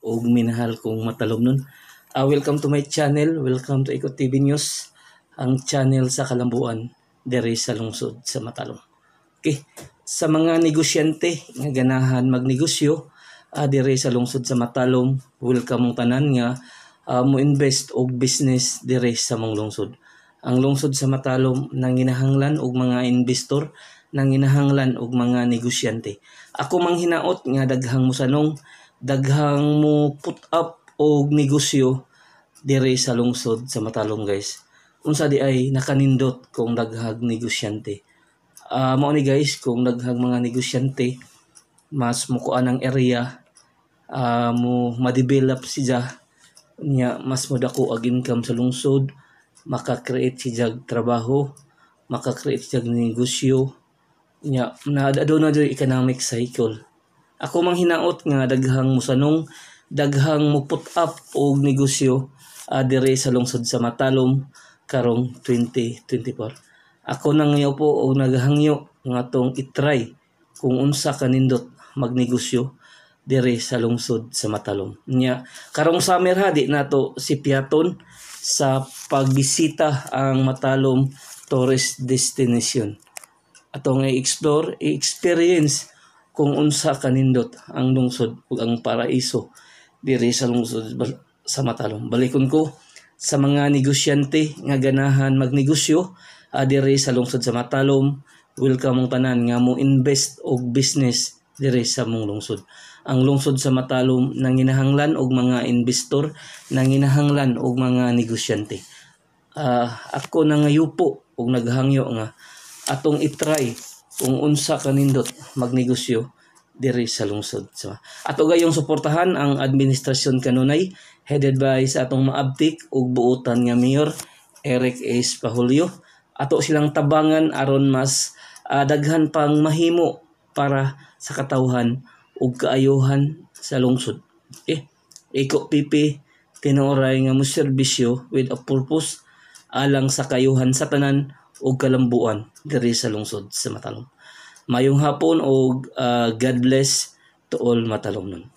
Ug minahal kong Matalomnon. Welcome to my channel, welcome to Iko TV News, ang channel sa kalambuan diri sa lungsod sa Matalom. Okay, sa mga negosyante nga ganahan magnegosyo diri sa lungsod sa Matalom, welcome mong tanan nga mo invest og business diri sa mong lungsod. Ang lungsod sa Matalom nanginahanglan og mga investor, nanginahanglan og mga negosyante. Ako mang hinaot nga daghang mosanong, daghang mo put up og negosyo diri sa lungsod sa Matalom, guys. Unsa di ay nakanindot kung daghag negosyante. Mao ni, guys, kung daghang mga negosyante, mas mukuan ang area, mo ma-develop siya nya, mas modako ang income sa lungsod, maka-create siya trabaho, maka-create siya negosyo nya, na aduna na economic cycle. Ako mang hinaot nga daghang musanong, daghang mo put up og negosyo diri sa lungsod sa Matalom karong 2024. Ako nangyaw po og naghangyo nga atong i-try kung unsa kanindot magnegosyo diri sa lungsod sa Matalom. Nya karong summer ha, di nato sipiaton sa pagbisita ang Matalom tourist destination. Atong i-explore, i-experience kung unsa kanindot ang lungsod ug ang paraiso diri sa lungsod sa Matalom. Balikon ko, sa mga negosyante nga ganahan magnegosyo diri sa lungsod sa Matalom, welcome mong tanan nga mo invest og business diri sa mong lungsod. Ang lungsod sa Matalom nanginahanglan og mga investor, nanginahanglan og mga negosyante. Ako nangayupo og naghangyo nga atong i-try kung unsa kanindot magnegosyo diri sa lungsod. So, ato gayong suportahan ang administrasyon kanunay headed by sa atong maabtik ug buotan nga Mayor Eric S. Pahulyo. Ato silang tabangan aron mas daghan pang mahimo para sa katawhan ug kaayuhan sa lungsod. Okay? Iko PP, tinuoray nga mo serbisyo with a purpose alang sa kayuhan sa tanan ug kalambuan diri sa lungsod sa Matalom. Mayong hapon og God bless to all Matalomnon.